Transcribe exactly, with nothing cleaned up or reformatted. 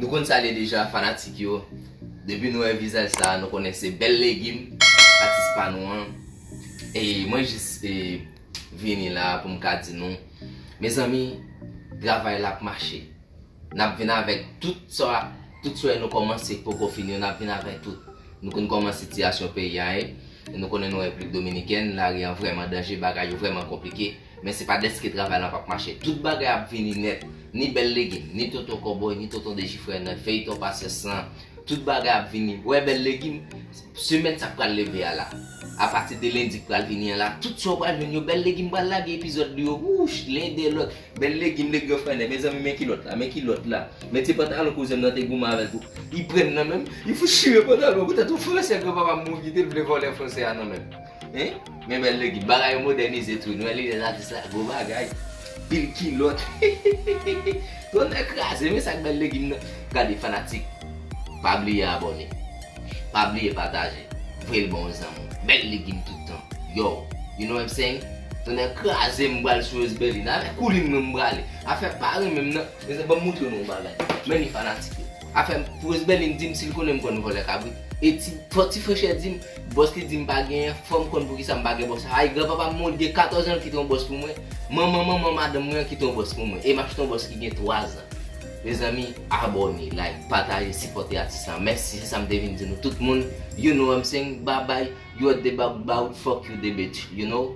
Nou konn sa l ye deja, fanatik yo. Depi nou wè vizaj sa, nou konnen se Bèl Legim, atis pa nou an. E mwen jis e, vini la pou m ka di nou, mezanmi, travay la ap mache. N ap vin avèk tout sa, tout sa nou kòmanse poko fini yo, n ap vin avèk tout. Nou konn kòman sitiyasyon peyi a ye. Nou konnen nou Repiblik Dominikèn, lari an vrèman danje, bagay yo vrèman konplike. Men se pa dèske travay la p ap mache. Tout bagay ap vini nèt. Ni Bèl Legim, ni Tonton Kòbòy, ni Tonton Dejifrè nan feyton Pasyans lan. Tout bagay ap vini. Ou wè Bèl Legim, semèn sa k pral leve a la. Apati de lendi k pral vini an la, tout sa w pral jwenn yo, Bèl Legim pral lage epizòd li yo. Wouch, len de lòt. Bèl Legim, le gran frè nèg. Mezanmi, men kilòt la, men kilòt la. Men ti pantalon kouzen m nan te goumen avè l tou. Li pran nan men m, li fout chire pantalon pou tèt yon fransè granpapa m mouri te vle vòlè fransè a nan men m. Hein? Men Bèl Legim, bagay yo modènize tou. Nou wè lidè atis la, gwo bagay. Pil kilòt. Tonnè kraze, men sa k Bèl Legim nan. Gade fanatik, pa bliye abòne. Pa bliye pataje. Voye l ba yon zanmi w. Bèl Legim tout tan. Yo, you know what I'm saying? Tonnè kraze m pral sou Rose Berlin. Avèk koulin mwen m prale. Afè pa renmen m nan. Mezanmi, ban m moutre nou yon bagay. Men li fanatik yo. Afè pou Rose Berlin di m si l konnen m konn vòlè kabrit. E ti, fò ti frechè di m, bòs li di m pa genyen, fò m konn poukisa m pa gen bòs. Ay, granpapa m mouri gen katòz an l kite yon bòs pou mwen. Manman, manman madanm mwen an kite yon bòs pou mwen. E m achte yon bòs ki gen twa zan. Mezanmi, abòne, like, pataje, sipòte atis la. Mèsi, se sa m te vin di nou tout moun. You know what I'm saying? Bye bye. You are the bad, bad, fuck you, the bitch. You know?